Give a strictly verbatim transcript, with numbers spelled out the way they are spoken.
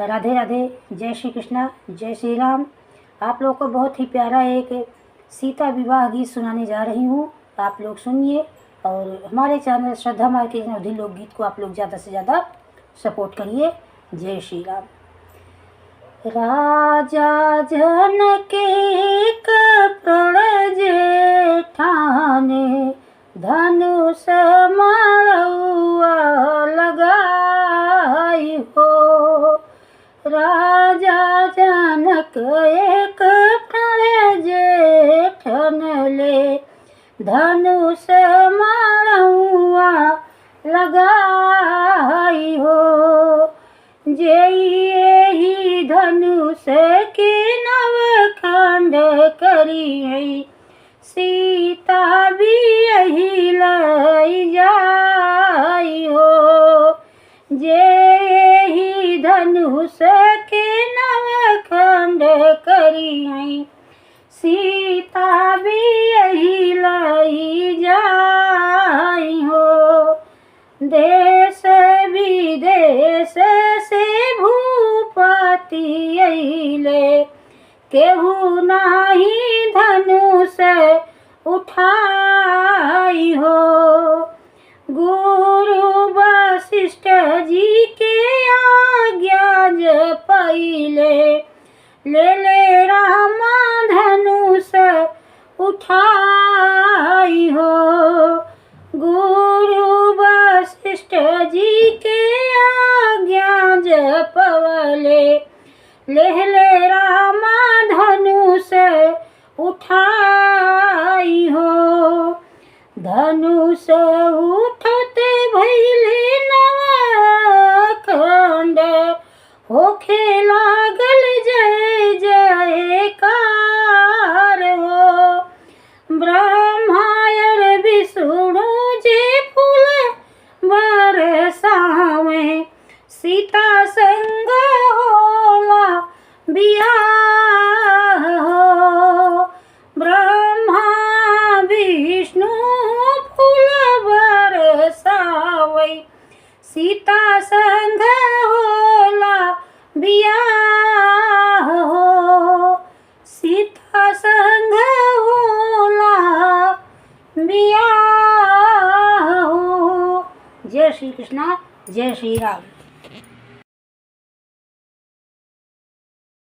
राधे राधे, जय श्री कृष्णा, जय श्री राम। आप लोग को बहुत ही प्यारा एक सीता विवाह गीत सुनाने जा रही हूँ, आप लोग सुनिए और हमारे चैनल श्रद्धा मार्केट नवधी लोकगीत को आप लोग ज़्यादा से ज़्यादा सपोर्ट करिए। जय श्री राम। राजा जनक एक प्रण जेठाने, धनुष मड़उआ लगाई हो। राजा जनक एक प्रण जेठन ले, धनुष मड़उआ लगाई हो। जे एही धनुष के नव खंड करिहैं, सीता बियही लई जाई हो। जे एही धनुष के नव खंड करिहैं, सीता बियही लई जाई हो। देश विदेश से भूपति अइले, केहू नाही धनुष उठाई हो। गुरु वशिष्ठ जी के आज्ञा जे पइले, लेले रामा धनुष उठाई हो। गुरु वशिष्ठ जी के आज्ञा जे पवले, लेहले रामा धनुष उठाई हो। धनुष उठत भइले नव खंड, होखे लागल जय जयकार हो। ब्रह्मा और विष्णु जे फूल बरसावे, सीता संग होला बियाह हो। ब्रह्मा विष्णु फूल बरसावे, सीता संग होला बियाह हो। सीता संग होला बियाह हो। जय श्री कृष्णा, जय श्री राम।